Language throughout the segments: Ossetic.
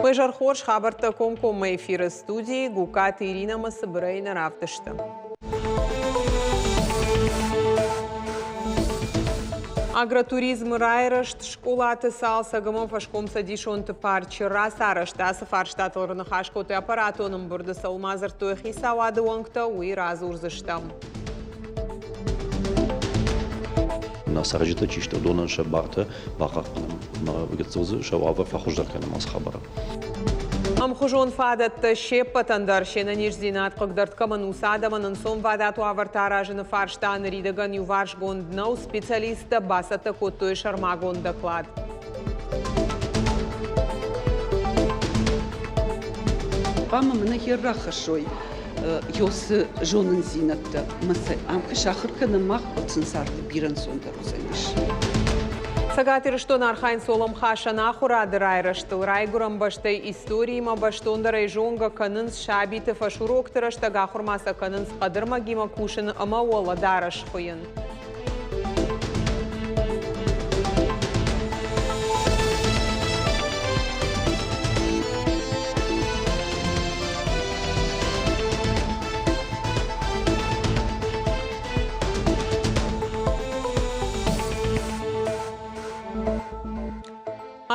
Уе зӕр хорз хабӕрттӕ комкоммӕ эфиры студийы Гукаты Иринӕмӕ цыбырӕй нӕ равдысты. Агротуризмы райрӕзт, скъолаты цалцӕг ӕмӕ фӕскомцӕдисонты парчы рацарӕзт ацы фарстатыл ныхас кодтой аппаратон ӕмбырды цӕуыл ма дзырдтой хицауады уӕнгтӕ, уый радзурдзыстӕм. Нӕ цӕрджытӕ чи сты, уыдонӕн сӕ бартӕ бахъахъхъӕнӕм ӕмӕ гыццыл дзы сӕ уавӕр фӕхуыздӕр кӕнӕм ацы хабары. Ӕмхуызон фадӕттӕ се ппӕтӕн дӕр се нӕниздзинад хъыгдӕрд кӕмӕн у, сӕ адӕмӕн ӕнцонвадат уавӕртӕ аразыны фарста ныридӕгӕн иуварсгонд нӕу, специалисттӕ бацӕттӕ кодтой сӕрмагонд доклад. Хъуамӕ мын хер рахӕссой ёсы зонындзинӕдтӕ ӕмӕ сӕ ам куы сахуыр кӕнӕм мах, уӕд сын царды бирӕ ӕнцондӕр уыдзӕнис. Цӕгат Ирыстон архайынц уӕлӕмхасӕн ахуырады райрӕзтыл. Райгуырӕн бӕстӕйы историимӕ бӕстондӕрӕй зонгӕ кӕнынц сабиты фӕсурокты рӕстӕг ахуырмӕ сӕ кӕнынц хъӕдырмӕгимӕ кусын ӕмӕ уӕлӕдарӕс хуыйын.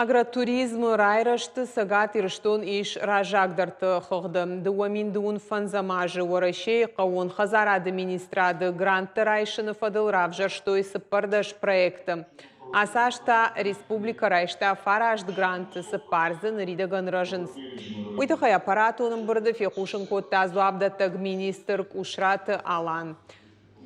Агротуризмы райрӕзты Цӕгат Ирыстон ис раззагдӕрты хыгъды. 2025 азы Уӕрӕсейы хъӕууон хӕдзарады министрады гранттӕ райсыны фӕдыл равзӕрстой 14 проекты. Ацы аз та республикӕ райста фараст гранты, цыппар дзы ныридӕгӕн рӕзынц. Уый тыххӕй аппаратон ӕмбырды фехъусын кодта дзуапдӕттӕг министр Къусраты Алан.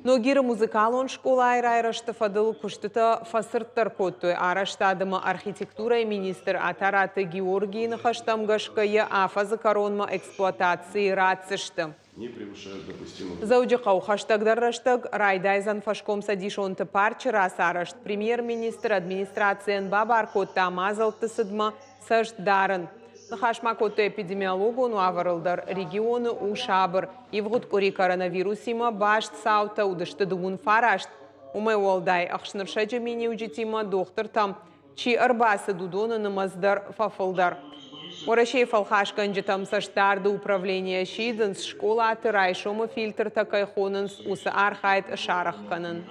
Ногиры музыкалон скъолайы райрӕзты фӕдыл куыстытӕ фӕцырддӕр кодтой арӕзтад ӕмӕ архитектурӕйы министр Атараты Георгийы ныхӕстӕм гӕсгӕ йӕ афӕдзы кӕронмӕ эксплуатацийы ратдзысты. Дзӕуджыхъӕу хӕстӕгдӕр рӕстӕг райдайдзӕн фӕскомцӕдисонты парчы рацарӕзт. Премьер-министр администрацийӕн бабар кодта мадзӕлтты цыдмӕ цӕст дарын. Ныхас ма кодтой эпидемиологон уавӕрыл дӕр. Регионы у сабыр. Ивгъуыд къуыри коронавирусимӕ баст цаутӕ уыдысты 29. Уымӕй уӕлдай ӕхснырсӕджы миниуджытимӕ дохтыртӕм чи ӕрбацыд, уыдоны нымӕц дӕр фӕфылдӕр. Уӕрӕсейы фӕлхасгӕнджытӕм цӕстдарды управленийӕ сидынц, скъолаты райсомы фильтртӕ кӕй хонынц, уыцы архайд сарӕх кӕнын.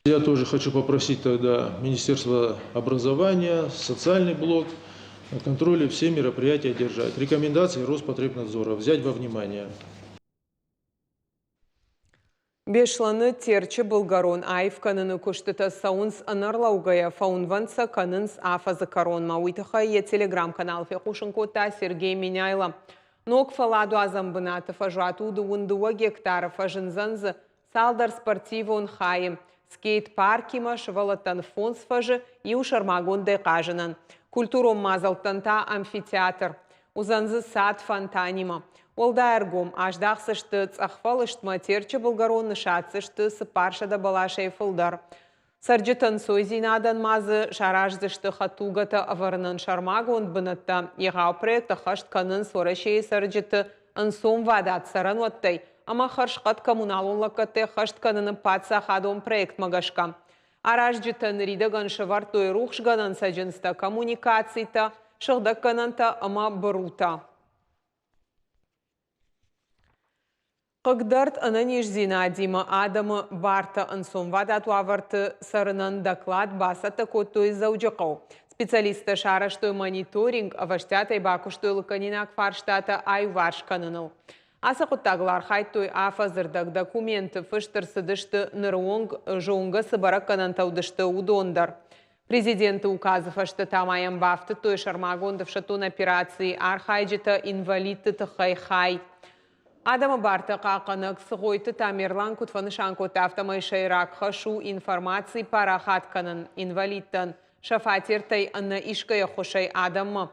Я тоже хочу попросить тогда Министерство образования, социальный блок на контроле все мероприятия держать. Рекомендации Роспотребнадзора взять во внимание. Беслӕны Терчы былгӕрон аив кӕныны куыстытӕ цӕуынц ӕнӕрлӕугӕйӕ, фӕуынвӕнд сӕ кӕнынц афӕдзы кӕронмӕ. Уый тыххӕй йӕ телеграм-канал фехъусын кодта Сергей Меняйло. Ног фӕлладуадзӕн бынаты фӕзуат у 22 гектары, фӕзындзӕн дзы цалдӕр спортивон хайы, скейт-паркимӕ, сывӕллӕттӕн фондз фӕзы, иу сӕрмагондӕй хъазынӕн, культурон мадзӕлттӕн та амфитеатр. Уыдзӕн дзы цад фонтанимӕ. Уӕлдай ӕргом аздахдзысты цъӕхфӕлыстмӕ, Терчы былгӕрон ныссадздзысты 400 бӕласӕй фылдӕр. Цӕрджыты ӕнцойдзинадӕн ма дзы сараздзысты хӕдтулгӕтӕ ӕвӕрынӕн сӕрмагонд бынӕттӕ. Егъау проект ӕххӕст кӕнынц Уӕрӕсейы цӕрджыты ӕнцонвадат цӕрӕнуӕттӕй ӕмӕ хӕрзхъӕд коммуналон лӕггӕдтӕ ӕххӕст кӕныны паддзахадон проектмӕ гӕсгӕ. Аразджытӕ ныридӕгӕн сӕвӕрдтой рухсгӕнӕн цӕджындзтӕ, коммуникацитӕ, сыгъдӕггӕнӕнтӕ ӕмӕ бырутӕ. Хъыгдӕрд ӕнӕниздзинадимӕ адӕмы бартӕ ӕнцонвадат уавӕрты цӕрынӕн доклад бацӕттӕ кодтой Дзӕуджыхъӕуы. Специалисттӕ сарӕзтой мониторинг, ӕвӕстиатӕй бакуыстой лыггӕнинаг фарстатӕ аиуварс кӕныныл. Ацы хъуыддагыл архайдтой афӕдзы рдӕг. Документы фыст ӕрцыдысты ныры онг зонгӕ цы бӕрӕггӕнӕнтӕ уыдысты, уыдон дӕр. Президенты указы фӕстӕ та ма йӕм бафтыдтой сӕрмагонд ӕфсӕддон операцийы архайджытӕ инвалидты тыххӕй хай. Адӕмы бартӕ хъахъхъӕнӕг Цгъойты Тамерлан куыд фӕнысан кодта, афтӕмӕй сӕйраг хӕс у информаци парахат кӕнын инвалидтӕн сӕ фатертӕй ӕнӕ искӕй ӕххуысӕй адӕммӕ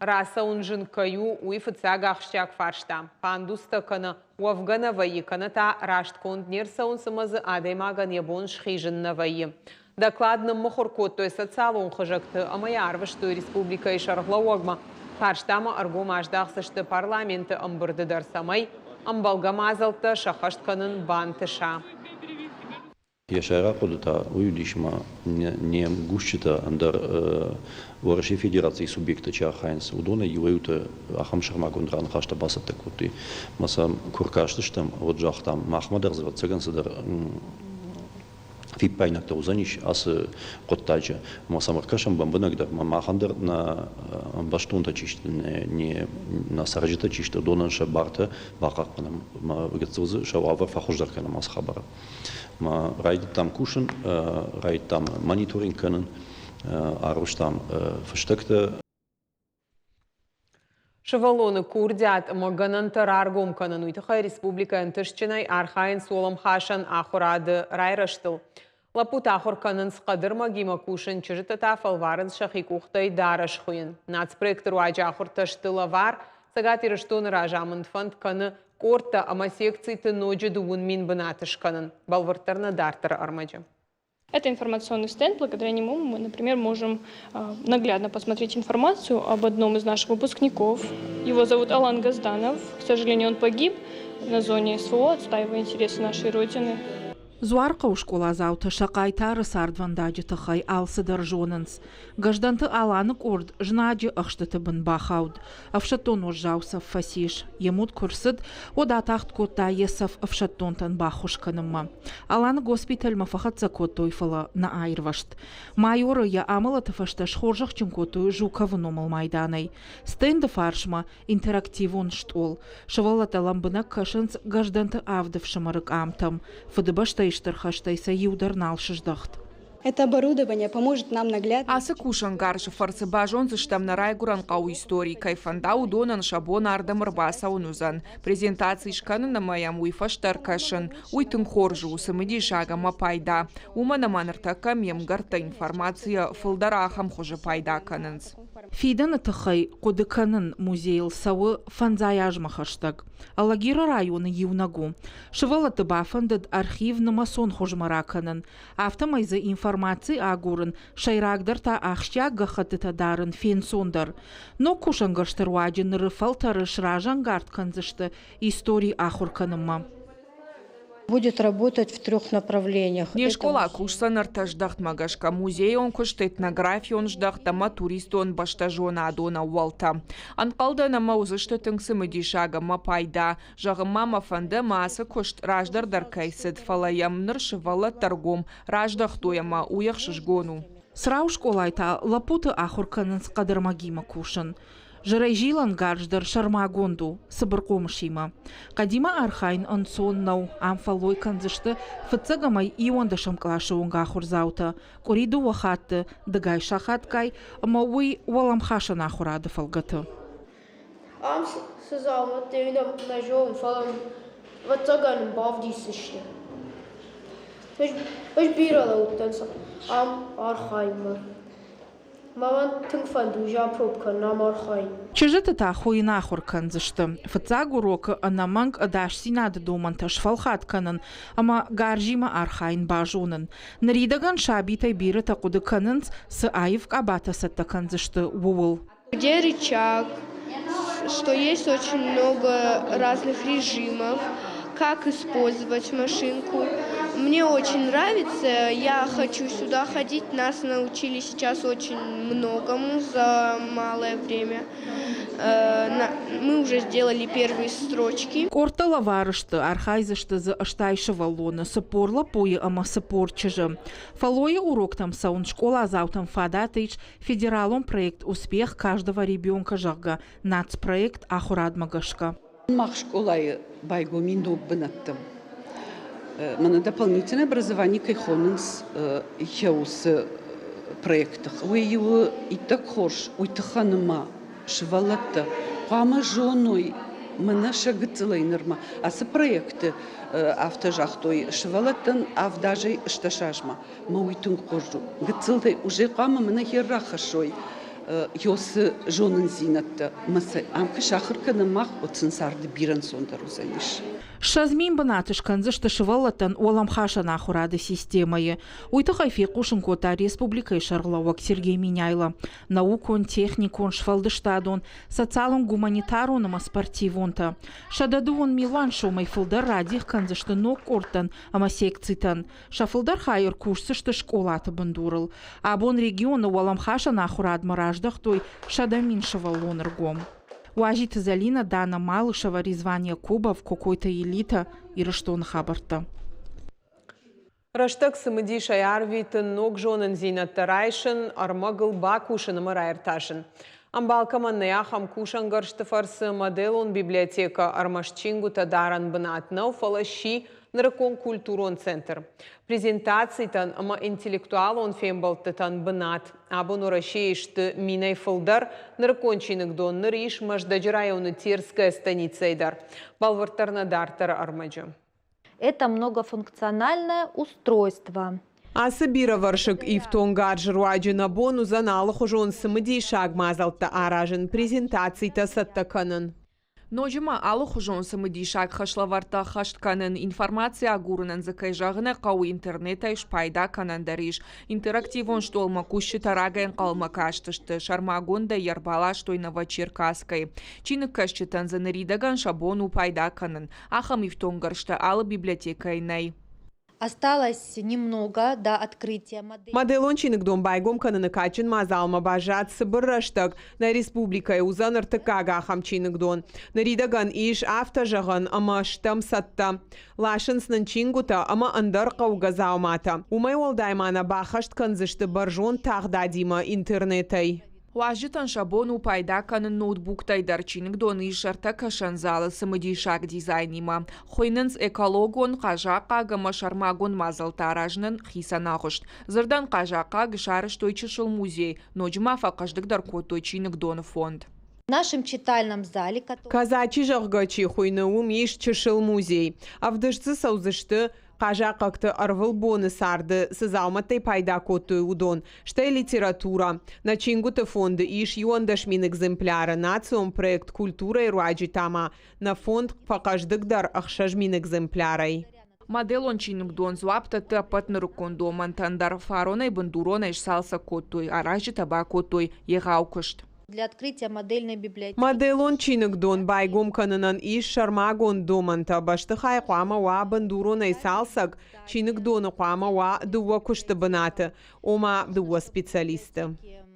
рацӕуын зын кӕй у, уый фыццаг ахсджиаг фарста. Пандустӕ кӕнӕ уӕвгӕ нӕ вӕййы, кӕнӕ та раст конд не рцӕуынц ӕмӕ дзы адӕймагӕн йӕ бон схизын нӕ вӕййы. Доклад ныммыхуыр кодтой социалон хызӕгты ӕмӕ йӕ арвыстой республикӕйы сӕргълӕууӕгмӕ. Фарстамӕ ӕргом аздахдзысты парламенты ӕмбырды дӕр, цӕмӕй ӕмбӕлгӕ мадзӕлттӕ сӕххӕст кӕнын бантыса. Йӕ сӕйраг хъуыды та уый уыдис, ӕмӕ не мгусджытӕ ӕндӕр Уӕрӕсейы Федерацийы субъектты чи архайынц, уыдонӕй иуӕй-иутӕ ахӕм сӕрмагонд раныхӕстӕ бацӕттӕ кодтой. Ӕмӕ сӕм куы ркастыстӕм, уӕд загътам, махмӕ дӕр дзы ӕвӕццӕгӕн цыдӕр фиппаинӕгтӕ уыдзӕнис ацы хъуыддаджы. Ӕмӕ сӕм ӕркӕсӕм бӕмбынӕгдӕр, ӕмӕ махӕн дӕр нӕ ӕмбӕстонтӕ чи сты, нӕ цӕрджытӕ чи сты, уыдонӕн сӕ бартӕ бахъахъхъӕнӕм ӕмӕ гыццыл дзы сӕ уавӕр фӕхуыздӕр кӕнӕм ацы хабары. Ӕмӕ райдыдтам кусын, райдыдтам мониторинг кӕнын, арвыстам фыстӕгтӕ. Сывӕллоны курдиат ӕмӕ гӕнӕнтӕ раргом кӕнын, уый тыххӕй республикӕ ӕнтыстджынӕй архайынц уӕлӕмхасӕн ахуырады райрӕзтыл. Лӕппутӕ ахуыр кӕнынц хъӕдырмӕгимӕ кусын, чызджытӕ та фӕлварынц сӕхи къухтӕй дарӕс хуыйын. Нацпроекты руаджы ахуыртӕ сты лӕвар. Цӕгат Ирыстоны разамынд фӕнд кӕны къордтӕ ӕмӕ секциты ноджы 7000 бынаты скӕнын. Бӕлвырддӕр нӕ дарддӕры ӕрмӕджы. Это информационный стенд, благодаря нему мы, например, можем наглядно посмотреть информацию об одном из наших выпускников. Его зовут Алан Газданов. К сожалению, он погиб на зоне СВО, отстаивая интересы нашей Родины. Дзуархъӕуы скъоладзаутӕ сӕ хъайтары цардвӕндаджы тыххӕй алцыдӕр зонынц. Гӕздӕнты Аланы къорд знаджы ӕхстыты бын бахауд. Ӕфсӕддон уӕззау цӕф фӕцис. Йе муд куы рцыд, уӕд атагъд кодта йӕ цӕф ӕфсӕддонтӕн баххуыс кӕнынмӕ. Аланы госпитӕлмӕ фӕхӕццӕ кодтой, фӕлӕ нӕ аирвӕзт. Майоры йӕ амӕлӕты фӕстӕ схорзӕхджын кодтой Жуковы номыл майданӕй. Стенды фарсмӕ интерактивон стъол. Сывӕллӕттӕ лӕмбынӕг кӕсынц Гӕздӕнты авд ӕфсымӕры къамтӕм. Фыдыбӕстӕйы стыр хӕстӕй сӕ иу дӕр нал сыздӕхт. Это оборудование поможет нам наглядно. Ацы кусӕнгарзы фӕрцы базондзыстӕм нӕ райгуырӕн хъӕуы истори, кӕй фӕнда, уыдонӕн сӕ бон ардӕм ӕрбацӕуын уыдзӕн, презентаци скӕнын ӕмӕ йӕм уый фӕстӕ ӕркӕсын. Уый тынг хорз у, цымыдисаг ӕмӕ пайда. Уымӕн ӕмӕ ныртӕккӕ ме мгӕрттӕ информацийӕ фылдӕр ахӕм хуызы пайда кӕнынц. Фидӕны тыххӕй хъуыды кӕнын музейыл цӕуы фӕндзай азмӕ хӕстӕг. Алагиры районы иунӕг у. Сывӕллӕтты бафӕндыд архив нымӕцон хуызмӕ ракӕнын. Афтӕмӕй дзы информаци агурын, сӕйрагдӕр та ахсджиаг гӕххӕттытӕ дарын фенцондӕр. Ног кусӕнгӕрзты руаджы ныры фӕлтӕры сразӕнгард кӕндзысты истори ахуыр кӕнынмӕ. Будет работать в трех направлениях. Не скъола кусдзӕн ӕртӕ здӕхтмӕ гӕсгӕ: музейон куыст, этнографион здӕхт ӕмӕ туристон бӕстӕзонадон ӕууӕлтӕ. Ӕнхъӕлдӕн ӕмӕ уыдзысты тынг цымыдисаг ӕмӕ пайда. Зӕгъын ма мӕ фӕнды, ӕмӕ ацы куыст раздӕр дӕр кӕй цыд, фӕлӕ йӕм ныр сывӕллӕттӕ ӕргом раздӕхтой ӕмӕ уый ӕхсызгон у. Црау скъолайы та лӕппуты ахуыр кӕнынц хъӕдӕрмӕгимӕ кусын. Зырӕйзилӕн гарз дӕр сӕрмагонд у, цыбыр хъомысимӕ. Хъӕдимӕ архайын ӕнцон нӕу, ам фӕллой кӕндзысты фыццаг ӕмӕ иуӕндӕсӕм къласы онг ахуырдзаутӕ, къуыри дыууӕ хатты, дыгай сахатгай ӕмӕ уый уӕлӕмхасӕн ахуырады фӕлгӕты. Ам цы дзаумӕттӕ нӕ зонын, фӕлӕ ӕвӕццӕгӕн бавдисдзысты. Ӕз бирӕ лӕудтӕн ам архайынмӕ. Мӕн тынг фӕнды уже апроб кӕнын ам архайын. Чызджыты та хуыйын ахуыр кӕндзысты. Фыццаг урокы ӕнӕмӕнг ӕдасдзинады домӕнтӕ сфӕлхат кӕнын ӕмӕ гарзимӕ архайын базонын. Ныридӕгӕн сабитӕй бирӕтӕ хъуыды кӕнынц, цы аив къабатӕ цӕттӕ кӕндзысты, ууыл. Где рычаг, что есть очень много разных режимов, как использовать машинку. Мне очень нравится, я хочу сюда ходить, нас научили сейчас очень многому за малое время. Мы уже сделали первые строчки. Къордтӕ лӕвар сты, архайдзысты дзы 80 сывӕллоны, 40 лӕппуйы ӕмӕ 40 чызджы. Фӕллойы уроктӕм цӕуын скъоладзаутӕм фадат ис Федералон проект «Успех каждого ребенка», зӕгъгӕ, нацпроект ахуырадмӕ гӕсгӕ. Мах скъолайы байгом и ног бынӕттӕ. Мӕнӕ дополнительное образование кӕй хонынц йӕ уыцы проекты. Уый у иттӕг хорз, уый тыххӕн ӕмӕ сывӕллӕттӕ хъуамӕ зоной мӕнӕ сӕ гыццылӕй нырмӕ. Ацы проекты афтӕ загътой, сывӕллӕттӕн авд азӕй 18 азмӕ мӕ уый тынг хорз у. Гыццылтӕй уже хъуамӕ мӕнӕ хер рахӕссой цы зонындзинӕдтӕ мӕ сӕ ам куы сахуыр кӕнӕм мах, уӕд сын царды бирӕ ӕнцондӕр уыдзӕнис. 20 мин бынаты скӕндзысты сывӕллӕттӕн уӕлӕмхасӕн ахуырады системӕйы. Уый тыххӕй фехъусын кодта республикӕйы сӕргълӕууӕг Сергей Меняйло. Наукон, техникон, сфӕлдыстадон, социалон-гуманитарон ӕмӕ спортивонтӕ. 102 милуан сомӕй фылдӕр радих кӕндзысты ног къордтӕн ӕмӕ секцитӕн. Сӕ фылдӕр хай ӕркусдзысты скъолаты бындурыл. Абон регионы уӕлӕмхасӕн ахуырадмӕ раздӕхтой 100 000 сывӕллоны ргом. Уазиты Зӕлинӕ, Дана Малышева, Резван Якубов, Кокойты Елита, Ирыстоны хабӕрттӕ. Рӕстӕг цымыдисӕй арвитын, ног зонындзинӕдтӕ райсын, ӕрмӕгыл бакусын ӕмӕ раиртасын. Ӕмбал кӕмӕн нӕй, ахӕм кусӕнгӕрзты фӕрцы моделон библиотекӕ ӕрмӕст чингуытӕ дарӕн бынат нӕу, фӕлӕ сси нырыккон культурон центр. Презентацитӕн ӕмӕ интеллектуалон фембӕлдтытӕн бынат. Абон Уӕрӕсейы сты минӕй фылдӕр. Нырыккон чиныгдон ныр ис Мӕздӕджы районы Терская станицӕйы дӕр. Бӕлвырддӕр нӕ дарддӕры ӕрмӕджы. Это многофункциональное устройство. Ацы бирӕвӕрсыг ифтонгарзы руаджы нӕ бон уыдзӕн алыхуызон цымыдисаг мадзӕлттӕ аразын, презентацитӕ цӕттӕ кӕнын. Ноджы ма алыхуызон цымыдисаг хӕслӕвӕрдтӕ ӕххӕст кӕнын, информаци агурынӕн дзы, кӕй зӕгъын ӕй хъӕуы, интернетӕй спайда кӕнӕн дӕр ис. Интерактивон стъолмӕ кусджытӕ рагӕй ӕнхъӕлмӕ кастысты, сӕрмагондӕй йӕ ӕрбаластой Новочеркасскӕй. Чиныгкӕсджытӕн дзы ныридӕгӕн сӕ бон у пайда кӕнын. Ахӕм ифтонггӕрзтӕ алы библиотекӕйы нӕй. Осталось немного до открытия модели. Моделон чиныгдон байгом кӕныны кадджын мадзалмӕ баззад цыбыр рӕстӕг. Нӕ республикӕйы уыдзӕн ӕртыккаг ахӕм чиныгдон. Ныридӕгӕн ис афтӕ зӕгъӕн, ӕмӕ стӕм цӕттӕ. Ласынц нын чингуытӕ ӕмӕ ӕндӕр хъӕугӕ дзауматӕ. Уымӕй уӕлдай ма нӕ баххӕст кӕндзысты бӕрзонд тагъдадимӕ интернетӕй. Уазджытӕн сӕ бон у пайда кӕнын ноутбуктӕй дӕр. Чиныгдоны ис ӕртӕ кӕсӕн залы цымыдисаг дизайнимӕ. Хуыйнынц экологон, хъазахъхъаг ӕмӕ сӕрмагонд мадзӕлттӕ аразынӕн хицӕн агъуыст. Дзырдӕн хъазахъхъаг сарӕзтой чысыл музей, ноджы ма фӕхъӕздыгдӕр кодтой чиныгдоны фонд. В нашем читальном зале, Казачи, зӕгъгӕ, чи хуыйны, уым ис чысыл музей. Ӕвдыст дзы цӕудзысты хъазахъхъӕгты ӕрвылбоны царды цы дзаумӕттӕй пайда кодтой, уыдон, стӕй литературӕ. Нӕ чингуыты фонды ис 11 000 экземпляры, национ проект «Культурӕйы» руаджы та ма нӕ фонд фӕхъӕздыгдӕр 6000 экземплярӕй. Моделон чиныгдон дзуапп дӕтты ӕппӕт нырыккон домӕнтӕн дӕр. Фаронӕй бындуронӕй сцалцӕг кодтой, аразджытӕ бакодтой егъау куыст. Для открытия модельной библиотеки. Моделон чиныгдон байгом кӕнынӕн ис сӕрмагонд домӕнтӕ. Бӕстыхай хъуамӕ уа бындуронӕй цалцӕг, чиныгдоны хъуамӕ уа дыууӕ куысты бынаты, ома дыууӕ специалисты.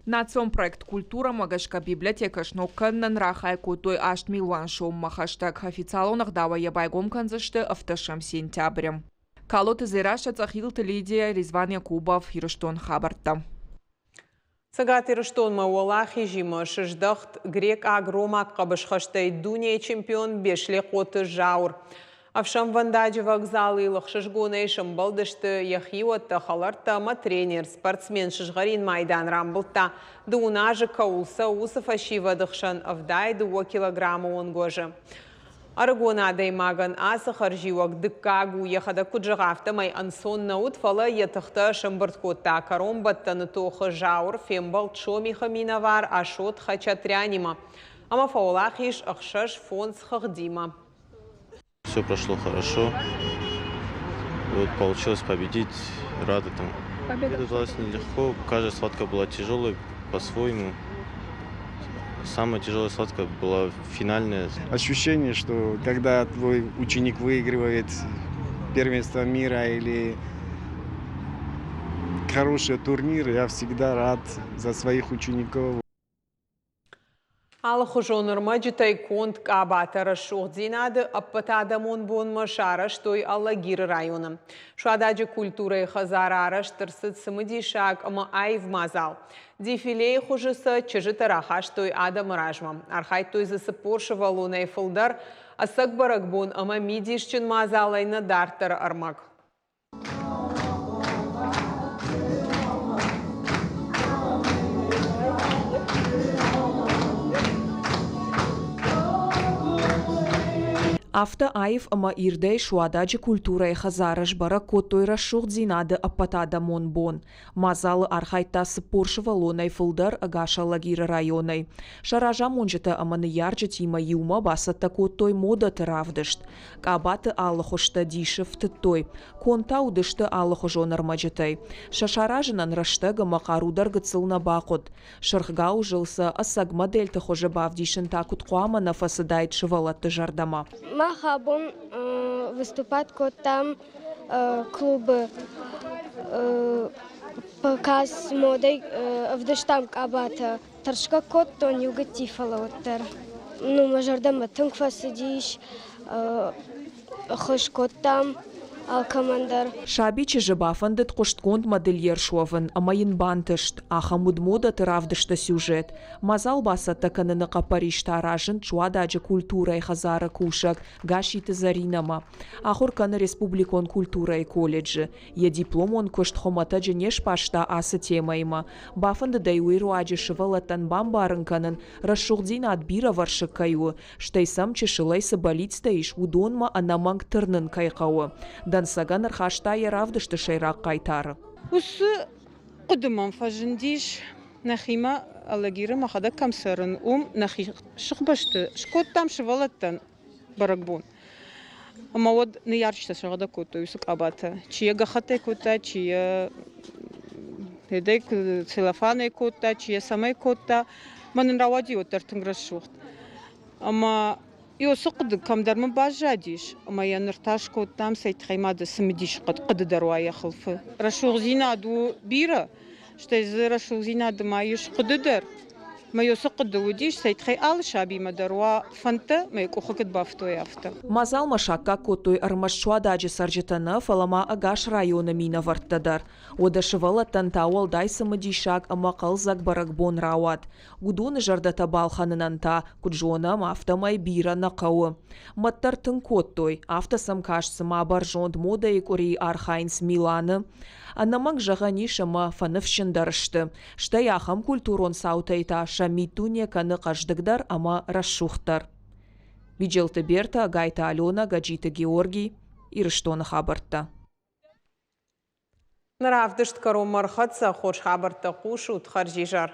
Национ проект «Культура»-мӕ гӕсгӕ библиотекӕ сног кӕнынӕн рахай кодтой 8 милуан соммӕ хӕстӕг. Официалон ӕгъдауӕй йӕ байгом кӕндзысты 8 сентябры. Калоты Дзерассӕ, Цъӕхилты Лидия, Резван Якубов, Ирыстон хабӕрттӕ. Цӕгат Ирыстонмӕ уӕлахизимӕ сыздӕхт грекъаг-ромаг хъӕбысхӕстӕй дунейы чемпион Беслехъоты Зауыр. Ӕфсӕнвӕндаджы вокзалы йыл ӕхсызгонӕй сӕмбӕлдысты йӕ хиуӕттӕ, хӕлӕрттӕ ӕмӕ тренер. Спортсмен сызгъӕрин майдан рамбылдта, дыууын азы кӕуыл цӕуы, уыцы фӕсивӕды хсӕн 72 килограммы онг уӕзы. Ӕрыгон адӕймагӕн ацы хӕрзиуӕг дыккаг у, йӕхӕдӕг куыд зӕгъы, афтӕмӕй ӕнцон нӕ уыд, фӕлӕ йӕ тыхтӕ сӕмбырд кодта. Кӕронбӕттӕны тохы Зауыр фембӕлд Сомихы минӕвар Ашот Хачатрянимӕ ӕмӕ фӕуӕлахиз 6-5 хыгъдимӕ. Все прошло хорошо. Вот получилось победить. Рад этому. Победа далась нелегко. Каждая схватка была тяжелой по-своему. Самая тяжелая схватка была финальная. Ощущение, что когда твой ученик выигрывает первенство мира или хороший турнир, я всегда рад за своих учеников. Алыхуызон ӕрмӕджытӕй конд къабатӕ рӕсугъддзинады ӕппӕтадӕмон бонмӕ сарӕзтой Алагиры районы. Суададжы культурӕйы хӕдзары арӕзт ӕрцыд цымыдисаг ӕмӕ аив мадзал. Дефилейы хуызы сӕ чызджытӕ рахастой адӕмы размӕ. Архайдтой дзы 40 сывӕллонӕй фылдӕр. Ӕцӕг бӕрӕгбон ӕмӕ мидисджын мадзалӕй нӕ дарддӕры ӕрмӕг. Афтӕ аив ӕмӕ ирдӕй Суададжы культурӕйы хӕдзары сбӕрӕг кодтой рӕсугъддзинады ӕппӕтадӕмон бон. Мадзалы архайдта 40 сывӕллонӕй фылдӕр ӕгас Алагиры районӕй. Сӕ разамонджытӕ ӕмӕ ныййарджытимӕ иумӕ бацӕттӕ кодтой модӕты равдыст. Къабаты алы хуызтӕ дисы фтыдтой. Конд та уыдысты алыхуызон ӕрмӕджытӕй. Сӕ саразынӕн рӕстӕг ӕмӕ хъару дӕр гыццыл нӕ бахъуыд. Сырх гауызыл сӕ ӕцӕг модельты хуызы бавдисын та куыд хъуамӕ нӕ фӕцыдаид сывӕллӕтты зӕрдӕмӕ. Мах абон выступать кодтам клубы показ модӕй ӕвдыстам къабатӕ. Тӕрсгӕ кодтон иу гыцци, фӕлӕ уӕддӕр. Ну, мӕ зӕрдӕмӕ тынг фӕцыдис, ӕххуыс кодтам алкӕмӕн дӕр. Саби чызджы бафӕндыд хъуыстгонд модельер суӕвын ӕмӕ йын бантыст. Ахӕм уыд модӕты равдысты сюжет. Мадзал бацӕттӕ кӕныны хъӕппӕрис та разынд Суададжы культурӕйы хӕдзары кусӕг Гасситы Зӕринӕмӕ. Ахуыр кӕны республикон культурӕйы колледжы. Йӕ дипломон куыст хуымӕтӕджы не сбаста ацы темӕимӕ. Бафӕндыд ӕй уый руаджы сывӕллӕттӕн бамбарын кӕнын, рӕсугъддзинад бирӕвӕрсыг кӕй у, стӕй сӕм чысылӕй цы бӕллицтӕ ис, уыдонмӕ ӕнӕмӕнг тырнын кӕй хъӕуы. Дӕнцӕгӕн ӕрхаста йӕ равдысты сӕйраг хъайтары. Уыцы хъуыды мӕм фӕзындис нӕхимӕ Алагиры мӕхӕдӕг кӕм цӕрын, уым нӕхи сыхбӕсты скодтам сывӕллӕттӕн бӕрӕгбон. Ӕмӕ уӕд ныййарджытӕ сыгъдӕг кодтой уыцы къабатӕ. Чи йӕ гӕххӕттӕй кодта, чи йӕ целлофанӕй кодта, чи йӕ цӕмӕй кодта. Мӕ нын рауади уӕддӕр тынг рӕсугъд. Ӕмӕ уыцы хъуыды кӕмдӕр мын баззадис, ӕмӕ йӕ ныр та скодтам, цӕй тыххӕй ма дӕ цымыдис хъуыды дӕр уа йӕ хуылфы. Рӕсугъддзинад у бирӕ, Стӕй дзы рӕсугъддзинады ма ис хъуыды дӕр. Мӕ уыцы хъуыды уыдис, цӕй тыххӕй алы сабимӕ дӕр уа фӕндтӕ, мӕ къухы куыд бафтой, афтӕ. Мадзалмӕ саккаг кодтой ӕрмӕст Суададжы цӕрджытӕ нӕ, фӕлӕ ма ӕгас районы минӕвӕрттӕ дӕр. Уӕдӕ сывӕллӕттӕн та уӕлдай цымыдисаг ӕмӕ хъӕлдзӕг бӕрӕгбон рауад. Уыдоны зӕрдӕтӕ балхӕнынӕн та, куыд зонӕм, афтӕмӕй бирӕ нӕ хъӕуы. Мӕт дӕр тынг кодтой, афтӕ сӕм каст, цыма бӕрзонд модӕйы къуырийы архайынц Миланы. Ӕнӕмӕнг зӕгъӕн ис ӕмӕ фӕныфсджындӕр сты, стӕй ахӕм культурон цаутӕй та сӕ миддуне кӕны хъӕздыгдӕр ӕмӕ рӕсугъддӕр. Биджелты Бертӕ, Гайты Аленӕ, Гӕджиты Георгий, Ирыстоны хабӕрттӕ. Ныр равдыст кӕронмӕ ӕрхӕццӕ. Хорз хабӕрттӕ хъусут. Хӕрзизӕр.